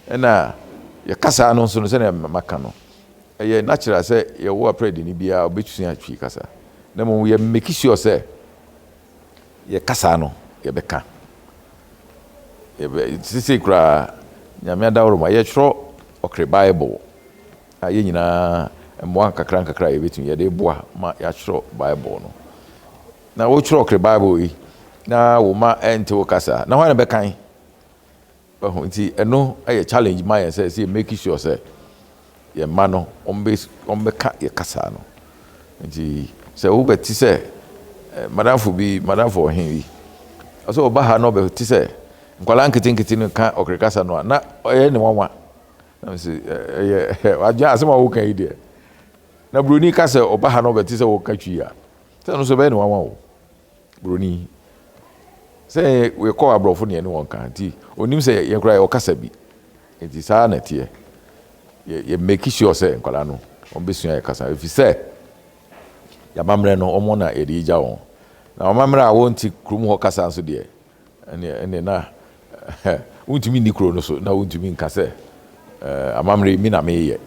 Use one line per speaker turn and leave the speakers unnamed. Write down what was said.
Ɛna yɛ kasa no nso no, sɛnea maka no, ɛyɛ natural sɛ yɛwo aprɛdini biara ɔbɛsua Twi kasa. Na mmom yɛ make sure sɛ yɛ kasa no yɛbɛka. Yɛbɛ sesei koraa, Nyame adaworoma, yɛtwerɛ Ɔkre Bible a yɛn nyinaa mmoa nkakra nkakra a yɛbɛtumi yɛde boa ma yɛatwerɛ Bible no. Na wotwerɛ Ɔkre Bible yi na wo ma ɛnte wo kasa, na hwan na bɛkan? Wahu? Nti ɛno yɛ challenge ma yɛn sɛ yɛ make sure sɛ yɛn mma no wɔbɛka yɛ kasa no. Nti sɛ wobɛte sɛ madamfo bi, madamfo ɔhen bi, ɔsɛ ɔba ha na ɔbɛte sɛ nkwadaa nketenkete no ka Ɔkre kasa no a, na ɔyɛ ne nwanwa. Na mese ɛyɛ wadwene asɛm a woka yi deɛ. Na buroni ka sɛ ɔba ha na ɔbɛte sɛ wɔka Twi a, sɛ ɛno nso ɛbɛyɛ ne nwanwa o. Buroni sɛ yɛkɔ aborɔfo ne yɛne wɔn ka nti onim sɛ yɛn koraa yɛwɔ kasa bi. Nti saa na ɛteɛ. Yɛ make sure sɛ nkwadaa no wɔn bɛsua yɛ kasa, ɛfiri sɛ yɛamammerɛ no wɔn na yɛde gya wɔn. Na wɔamammerɛ a wɔnte kurom hɔ kasa nso deɛ, ɛneɛ na wontumi nni kuro no so na wontumi nka sɛ amammerɛ mi na meyɛ.